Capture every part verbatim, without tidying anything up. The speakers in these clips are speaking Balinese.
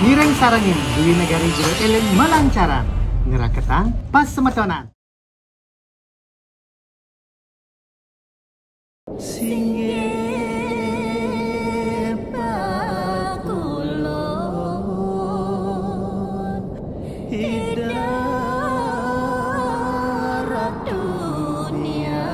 Ngiring sarengin Dwi Negari Jero Eling malancaran ngraketang pasemetonan. Singgih pakulon Ida Ratu Nia.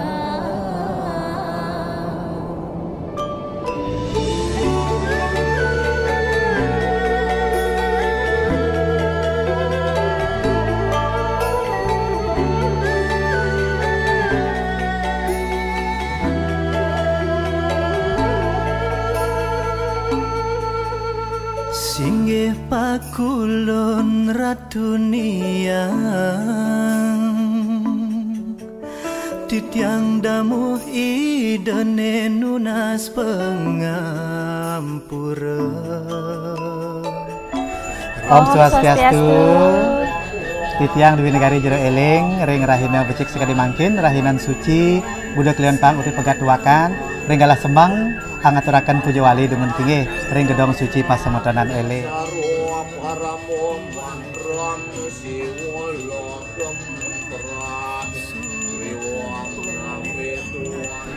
Singgih pakulon Ratu Niang, titiang damuh Ida ne nunas pangampura. Om Swastiastu. Titiang Dwi Negari Jero Eling, ring rahina becik sakadi mangkin, rahinan suci, Buda kalian pang uti pegat duakan, ring galah semeng, angaturaken puja wali dumun kinggih, ring gedong suci pasemetonan Eling.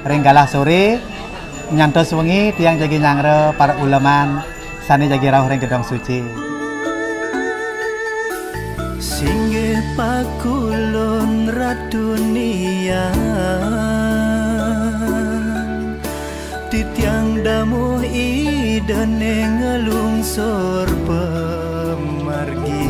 Ring galah sore, nyantos wengi, tiang jagi nyanggra para uleman sane jagi rauh ring gedong suci. Singgih pakulon Ratu Niang, titiang damuh Ida ne nglungsur pamargi.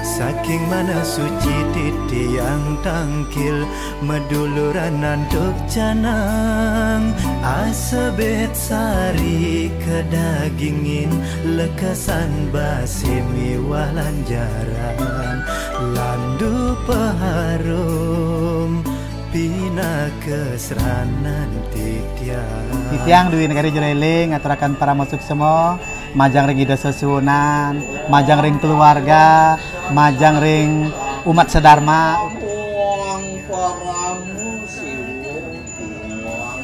Saking manah suci titiang tangkil, maduluran antuk canang, asebet sari kadagingin, lekesan basi miwah lanjaran, landu paharum pinaka sranan titiang. Titiang Dwi Negari Jero Eling ngaturaken parama suksma majeng ring Ida Sesuunan, majeng ring keluarga, majeng ring umat sedharma. Tuang Parama Siwa, Tuang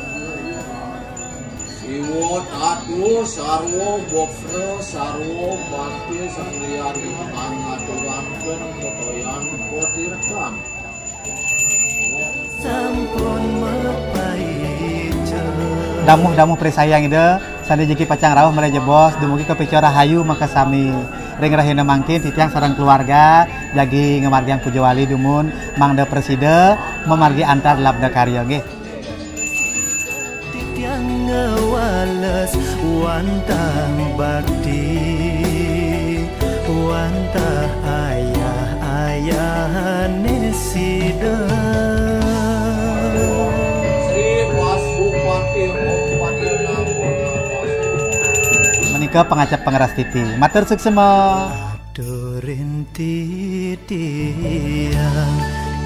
Siwa Tatu Sarwa Bokra Sarwa Bakti Sang Hyang Widhi, angaturaken patoyan patirtan. Sampun mapaica. Damuh-damuh prisayang Ida, sane jagi pacang rauh malih jebos, dumugi kapica rahayu makasami. Ring rahina mangkin, titiang sareng keluarga jagi ngamargiang puja wali dumun, mangda prasida mamargi antar labda karya, nggih. Titiang ngwales wantah bakti, wantah ayah-ayahane sida. Menika pangacep pangrastiti. Matur suksma. Aturin titiang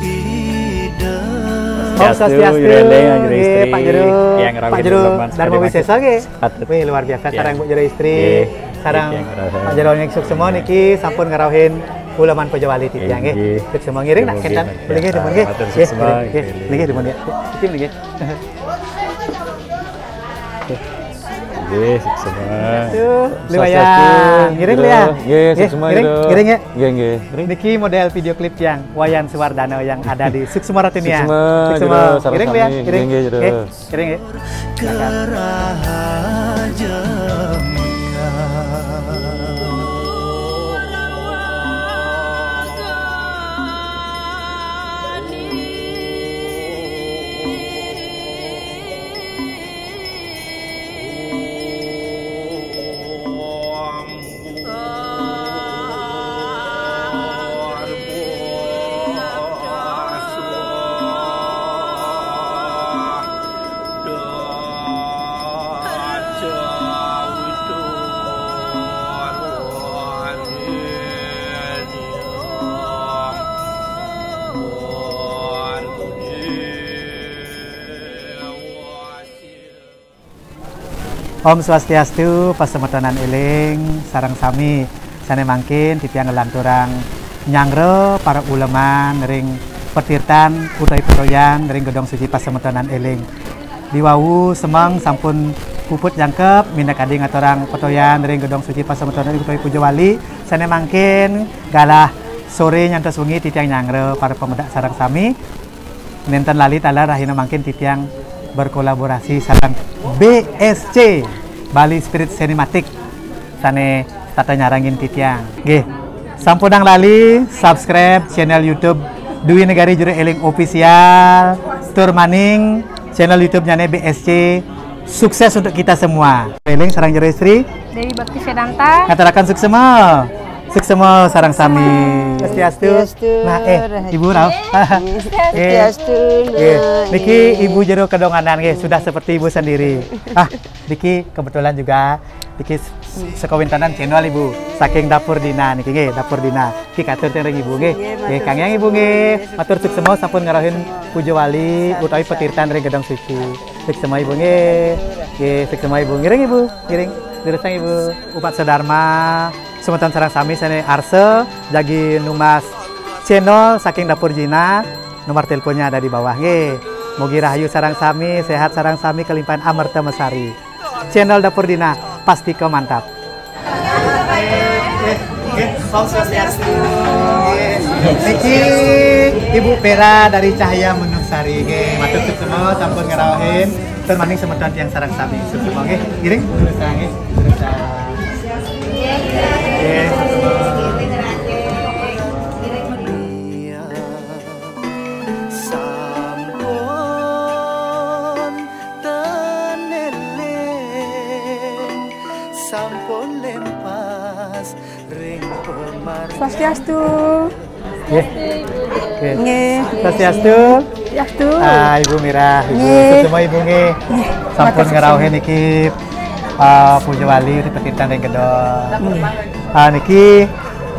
Ida. Om Swastiastu, Jero Eling, Jero Istri. Nggih, Pak Jero. Yang rawuh Pak Jero Dharma Wisesa, nggih. Patut. Wih, luar biasa, ya. Sareng Bu Jero Istri. Nggih. Sareng Pak Jero niki suksma niki sampun ngrauhin uleman puja wali titiang, nggih. Nggih. Suksma ngiring nak, nggih, kentan. Nggih, nggih, nggih. Matur suksma. Nggih, nggih, nggih. Niki, nggih. Nggih, suksma. Tuh, Swastiastu, Liwaya. Ngiring, Jero. Nggih, suksma, ngiring, Jero. Ngiring, ya. Nggih, nggih. Niki model video klip yang Wayan Suwardana yang ada di Suksma Ratu Nia. Suksma, Jero, sareng sami. Ngiring, ya. Nggih, nggih, Jero. Nggih. Kering, ya. Silakan. Om Swastiastu, pasemetonan eling sareng sami. Sane mangkin titiang nglanturang nyanggra para uleman ring patirtan utawi patoyan ring gedong suci pasemetonan eling. Diwawu semeng sampun Puput jangkep, minda kadi ngaturang petoyan ring Gedong Suci Pasemeton utawi Puja Wali, sane mangkin galah sore nyantos wengi titiang nyanggra para pamedak sareng sami. Nenten lali taler rahina mangkin titiang berkolaborasi sareng B S C, Bali Spirit Cinematic, sane tata nyarengin titiang. Nggih. Sampunang lali subscribe channel YouTube Dwi Negari Juru Eling Official, tur maning channel YouTube-nyane B S C. Sukses untuk kita semua. Eling sareng Juru Istri. Dewi Bakti Sedanta. Ngaturaken suksema. Suksema sareng sami. Swastiastu. Swastiastu. Nah, eh, Rahayu. Ibu rauh. Swastiastu. Nggih. Nah, niki eh. Ibu Jero Kedonganan nggih, sudah seperti ibu sendiri. Ah, niki kebetulan juga niki s-, sekawintenan channel Ibu saking Dapur Dina niki nggih, Dapur Dina. Niki katur teng ring Ibu nggih. Nggih, nggih, matur kang yang Ibu nggih. Matur suksema sampun ngrauhin puja wali utawi petirtan ring Gedong Suci. Suksema Ibu nggih. Nggih, suksema Ibu. Ngiring Ibu, ngiring. Durusang Ibu. Umat sedharma, semeton sareng sami sane arsa jagi numbas channel saking Dapur Dina, nomor teleponnya ada di bawah nggih. Mugi rahayu sareng sami, sehat sareng sami, kelimpahan amerta mesari. Channel Dapur Dina, pastika mantap. Nggih, Om Swastiastu. Nggih. Niki Ibu Vera dari Cahaya Menuh Sari. Nggih, matur suksema sampun ngrauhin. Tur maning semeton tiang sareng sami. Suksema nggih. Ngiring, durusang nggih. Durusang. Nggih, suksema. Sampun ten eling, sampun lempas ring pemar. Swastiastu. Nggih. Nggih. Nggih. Swastiastu. Swastiastu. Ah, Ibu Mirah, Ibu. Nggih. Suksema Ibu nggih. Nggih. Sampun matur suksema. Ngrauhin niki, ah, puja wali di Petirtan ring Gedong. Nggih. Ah, niki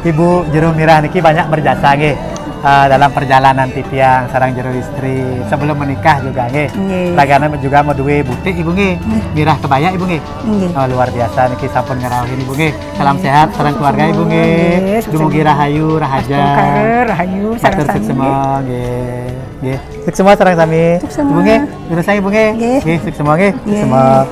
Ibu Jero Mirah niki banyak berjasa nggih, eh, dalam perjalanan titiang sareng Jero Istri sebelum menikah juga nggih. Nggih. Ragane juga mau duwe butik Ibu nggih. Nggih. Mirah kebaya Ibu nggih. Nggih. Oh, luar biasa niki sampun ngrauhin Ibu nggih. Salam sehat sareng keluarga Ibu nggih. Nggih, dumugi rahayu, rahaja. Astungkara, rahayu, matur sareng sami. Suksema nggih. Nggih. Suksema sareng sami. Suksema. Ibu nggih, durusang Ibu nggih. Nggih. Nggih, suksema nggih. Nggih. Suksema.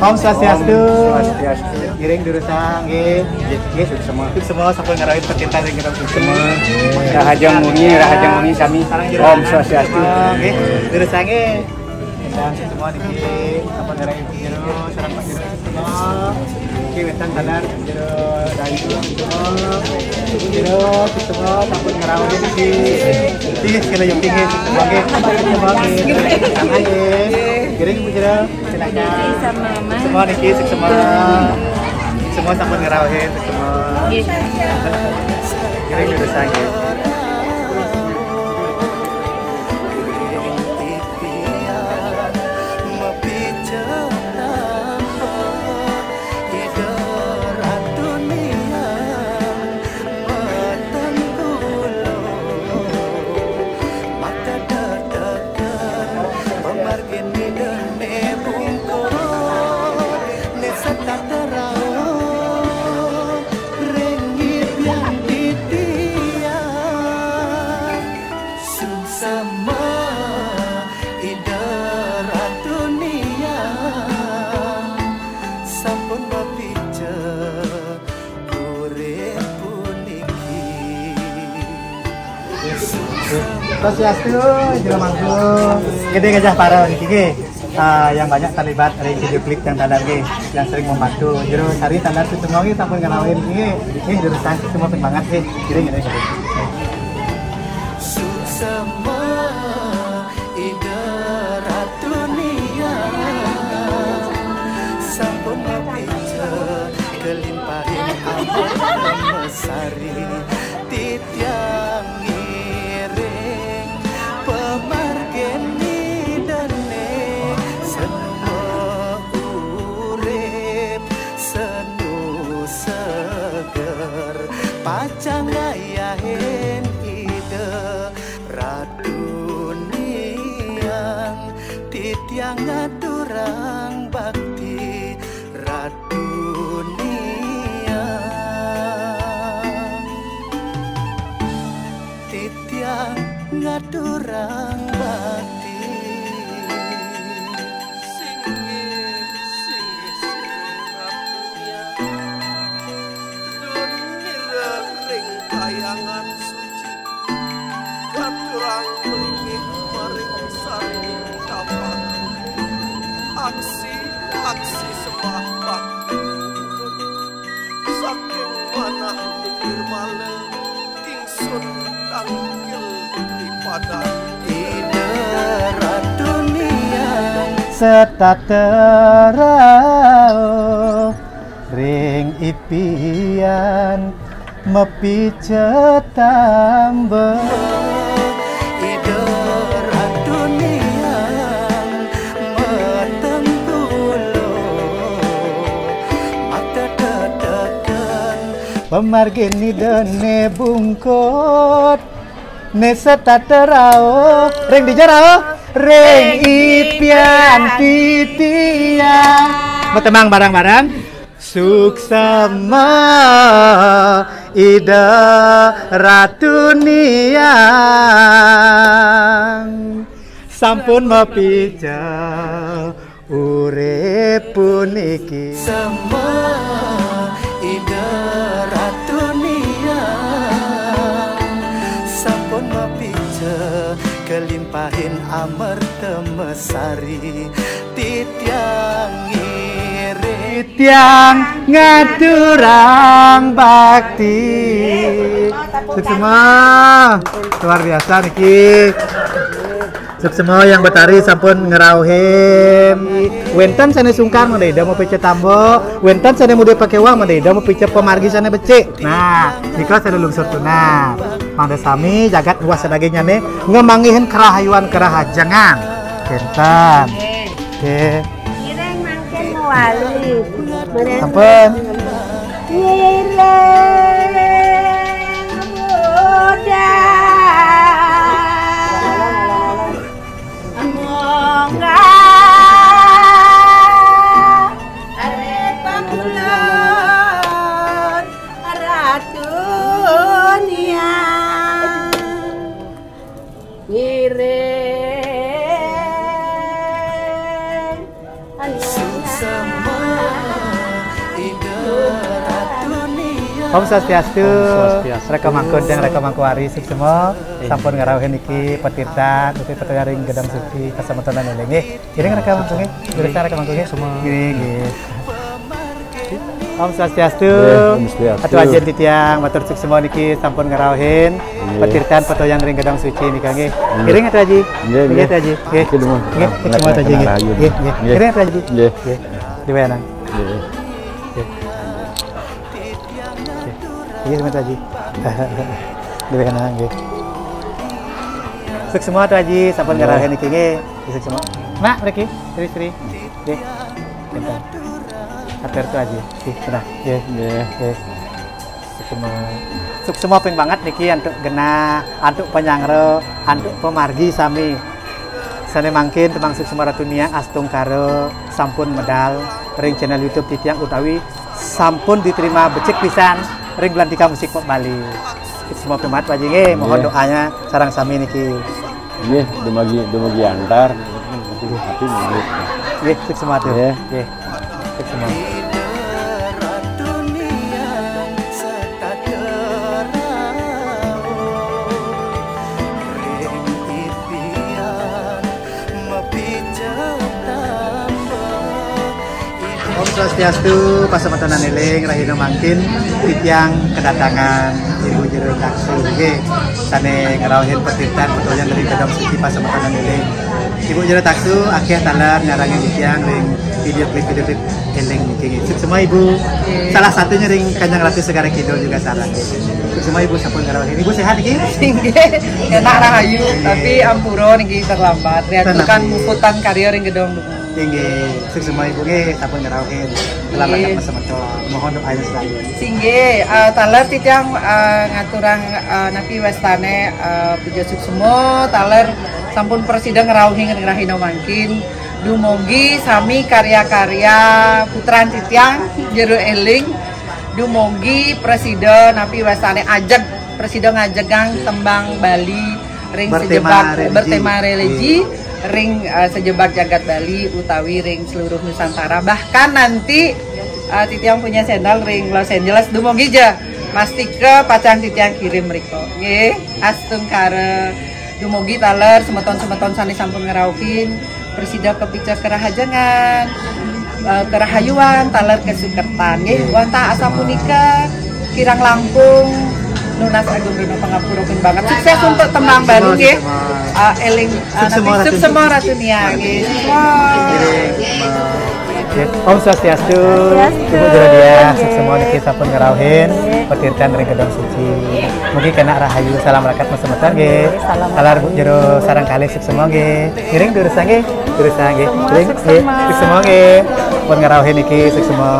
Om Swastiastu. Om Swastiastu. Ngiring durusang nggih. Nggih, suksema. Suksema sampun ngrauhin petirtan ring Gedong Suci. Suksema. Rahajeng wengi, rahajeng wengi sami. Om Swastiastu. Nggih, durusang nggih. Durusang suksema niki sampun ngrauhin Jero, sareng Pak Jero suksema. Niki wénten taler Jero Dayu suksema. Jero suksema sampun ngrauhin niki. Nggih, sekali lagi nggih suksema nggih. Suksema nggih. Ngiring Ibu Jero. Silakan. Sama Mama. Semua niki, semua. Semua sampun ngrauhin, semua. Nggih. Kira durusang nggih. Pamargin Ida ne bungkur, ne setata rauh, ring ngibyang titiang. Suksema Ida Ratu Niang, sampun mapica urip puniki. Swastiastu, Jero Mangku, Gede Gajah Para niki nggih. Ah, yang banyak terlibat dari video klip yang taler nggih, yang sering membantu. Jero Sari taler suksema nggih sampun ngrauhin nggih. Nggih, durusang suksema banget nggih. Ngiring, ngiring, ngiring. Suksema Ida Ratu Niang, sampun mapica kelimpahin ampun mesari. Titiang ngiring pamargin Ida ne, senu urip, senu seger, pacang ngayahin Ida Ratu Niang. Titiang ngaturang bakti Ratu Niang. Titiang ngaturang bakti. Mlingih maring sarining kapaku. Aksi, aksi sembah bakti. Saking manah nirmala, ingsun tangkil di padang. Ida Ratu Niang setata rauh ring ipian mapica tamba. Ida Ratu Niang mateng tulo, mata tetekan. Pamargin Ida né bungkut, né setata rauh. Ring dija rauh? Ring ipian titiang. Matemang bareng-bareng. Suksema Ida Ratu Niang sampun mapica urip puniki. Sema Ida Ratu Niang sampun mapica kalimpahin amerta mesari. Titiang ngiring. Titiang ngaturang bakti. Suksema. Luar biasa niki. Suksema Hyang Betari sampun ngrauhin. Wénten sané sungkan mangda Ida mapica tamba, wénten sané mudi pakéweh mangda Ida mapica pamargi sané becik. Nah, nika sané lungsur tunas. Mangda sami jagat luas sadagingné ngamanggihin karahayuan karahajengan. Kénten. Nggih. Ngiring mangkin mawali. Sampun. Ngiring budal munggah ari pakulon Ratu Niang. Ngiring. Suksema Ida Ratu Niang. Om Swastiastu. Om Swastiastu. Raka Mangku Teng, Raka Mangku Ari, suksema. Eh. Sampun ngrauhin niki patirtan, uti patirtan ring Gedong Suci, pasemetonan éling nggih. Ngiring Raka Mangku nggih. Ngiring Raka Mangku nggih. Suksema. Nggih, nggih. Om Swastiastu. Nggih, Om Swastiastu. Atu Aji titiang matur suksema niki sampun ngrauhin. Nggih. Patirtan patoyan ring Gedong Suci nika nggih. Nggih. Ngiring Atu Aji. Nggih, nggih, nggih. Atu Aji. Nggih. Nggih, nggih, suksema Atu Aji nggih. Nggih, nggih. Nggih. Ngiring Atu Aji. Nggih. Nggih. Déwék nang. Nggih. Nggih. Nggih, suksema Atu Aji. Déwék nang nggih. Suksema Atu Aji sampun ngrauhin niki nggih. Suksema. Nak, mriki, Sri, Sri. Nggih. Pinten. Atur Atu Aji. Nggih, sudah. Nggih. Nggih. Nggih. Suksema. Suksema ping banget niki antuk genah, antuk panyanggra, antuk pamargi sami. Sané mangkin tembang Suksema Ratu Niang astungkara sampun medal ring channel YouTube titiang utawi sampun diterima becik pisan ring Belantika Musik Pop Bali. Suksema ping banget Atu Aji nggih, mohon doanya sareng sami niki. Nggih, dumugi, dumugi antar. Tapi nggih. Nggih, suksema Atu. Nggih. Nggih. Suksema. Om Swastiastu, pasemetonan éling, rahina mangkin titiang kedatangan Ibu Jero Taksu nggih, sané ngrauhin patirtan patoyan ring Gedong Suci, pasemetonan éling. Ibu Jero Taksu akéh taler nyarengin titiang ring video klip, video klip éling niki nggih. Suksema Ibu. Nggih. Salah satunya ring Kanjeng Ratu Segara Kidul juga sareng. Suksema Ibu sampun ngrauhin. Ibu sehat niki? Inggih. Enak rahayu, tapi ampura niki terlambat. Riantukan muputan karya ring Gedong Dungu. Inggih, suksema Ibu nggih sampun ngrauhin. Selamat. Nggih. Datang semeton. Mohon doanya selalu. Singgih, eh, taler titiang, eh, ngaturang, eh, napi wastané, eh, puja suksema, taler sampun prasida ngrauhin ring rahina mangkin. Dumugi sami karya-karya putran titiang, Jero Éling. Dumugi prasida napi wastané ajeg, prasida ngajegang tembang Bali ring bertema sejebak, religi. Bertema religi, iya, ring, eh, sejebak jagat Bali utawi ring seluruh Nusantara. Bahkan nanti, eh, titiang punya sendal ring Los Angeles, dumugi ja. Mastika pacang titiang kirim mriko. Nggih, astungkara. Dumugi taler semeton-semeton sane sampun ngrauhin, prasida kapica karahajengan, eh, karahayuan, taler kasukertan nggih. Wantah asapunika kirang langkung nunas agung rena pangapura banget. Sukses untuk tembang baru nggih. Ah, eling, ah, suksema, nanti Ratu. Suksema Ratu Nia nggih. Wah. Nggih. Om Swastiastu. Swastiastu. Ibu Jero Diah, nggih. Suksema niki sampun ngrauhin petirtan ring Gedong Suci. Mugi kena rahayu, salam rakat masemeton nggih. Nggih, salam. Taler Bu Jero sareng kalih suksema nggih. Ngiring durusang nggih. Durusang nggih. Suksema, ngiring nggih. Suksema. Suksema nggih. Pun ngrauhin niki suksema.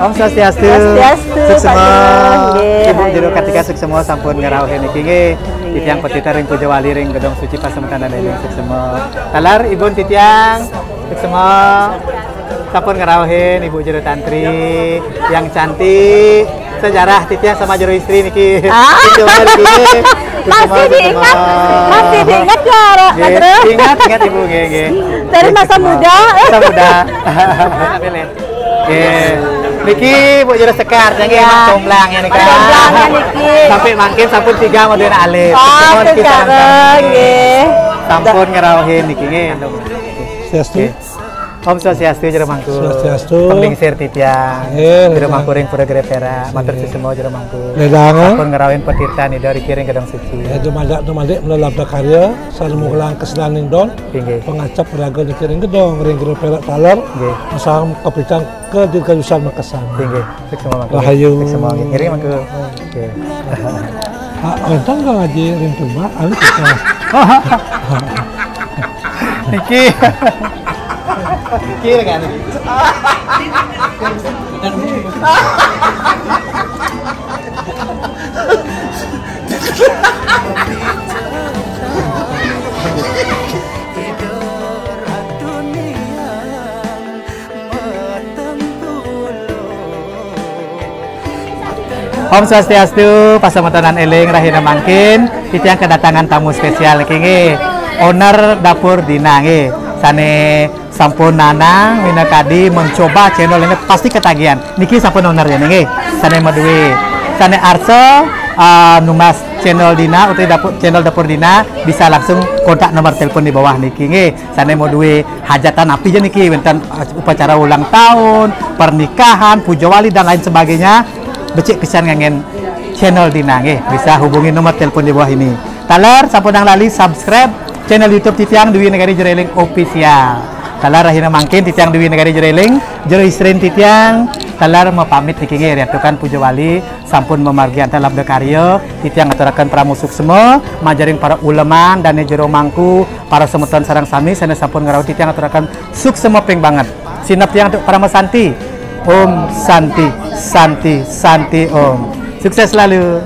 Om Swastiastu. Swastiastu, suksema. Pak Jero. Nggih, Ibu Jero rahayu. Kartika suksema sampun ngrauhin niki nggih. Nggih. Titiang petirtan ring Puja Wali ring Gedong Suci pasemeton niki suksema. Taler Ibu titiang suksema. Sampun ngrauhin Ibu Jero Tantri yang cantik. Sejarah titiang sama Jero Istri niki. Ah. Niki, niki. Masih diingat, masih diingat ya, Ro-, nggih, Jero? Ingat, ingat Ibu, nggih, nggih. Dari masa muda. Masa muda. Nggih. Niki Bu Jero Sekar, nggih, ya. Mas Comblang ya niki. Mas Comblang ya niki. Sampai mangkin sampun tiga model alit. Oh, sekarang, nggih. Sampun ngrauhin niki, nggih. Swastiastu. Nggih. Om Swastiastu, Jero Mangku. Swastiastu. Panglingsir titiang. Eh, Jero Mangku ring Pura Gede Perak. Matur suksma, Jero Mangku. Ledang, eh? Sampun ngrauhin petirtan Ida riki ring Gedong Suci. Ya, dumadak, dumadak, mula labda karya, saling mulang kesenangan dong. Inggih. Pangacap raga niki ring Gedong, ring Gede Perak taler. Inggih. Masang kapican ke dirgayusan makasam. Inggih. Suksma mangku. Rahayu. Suksma, nggih. Ngiring mangku. Nggih. Ah, wénten kang ngaji ring Tumbak, anu kita. Niki. Niki dengan. Om Swastiastu, pasemetonan éling rahina mangkin, titiang kedatangan tamu spesial niki nggih. Owner Dapur Dina nggih. Sané sampun nanang minakadi mencoba channel ini pasti ketagihan. Niki sampun owner ya nggih. Sané madué, sané arsa, ah, numbas channel Dina utawi dapur, channel Dapur Dina bisa langsung kontak nomor telepon di bawah niki nggih. Sané madué hajatan napi ja niki, wénten upacara ulang tahun, pernikahan, puja wali dan lain sebagainya, becik pisan nganggén channel Dina nggih. Bisa hubungi nomor telepon di bawah ini. Taler sampunang lali subscribe channel YouTube titiang Dwi Negari Jero Éling Official. Taler rahina mangkin titiang Dwi Negari Jero Éling, Jero Istrin titiang, taler mapamit niki nggih, riantukan puja wali sampun mamargi antar labda karya, titiang ngaturaken parama suksma, majaring para uleman, dané Jero Mangku, para semeton sareng sami sané sampun ngrauh titiang ngaturaken suksma ping banget. Sineb tiang antuk parama santi. Om Santi, Santi, Santi Om. Sukses selalu.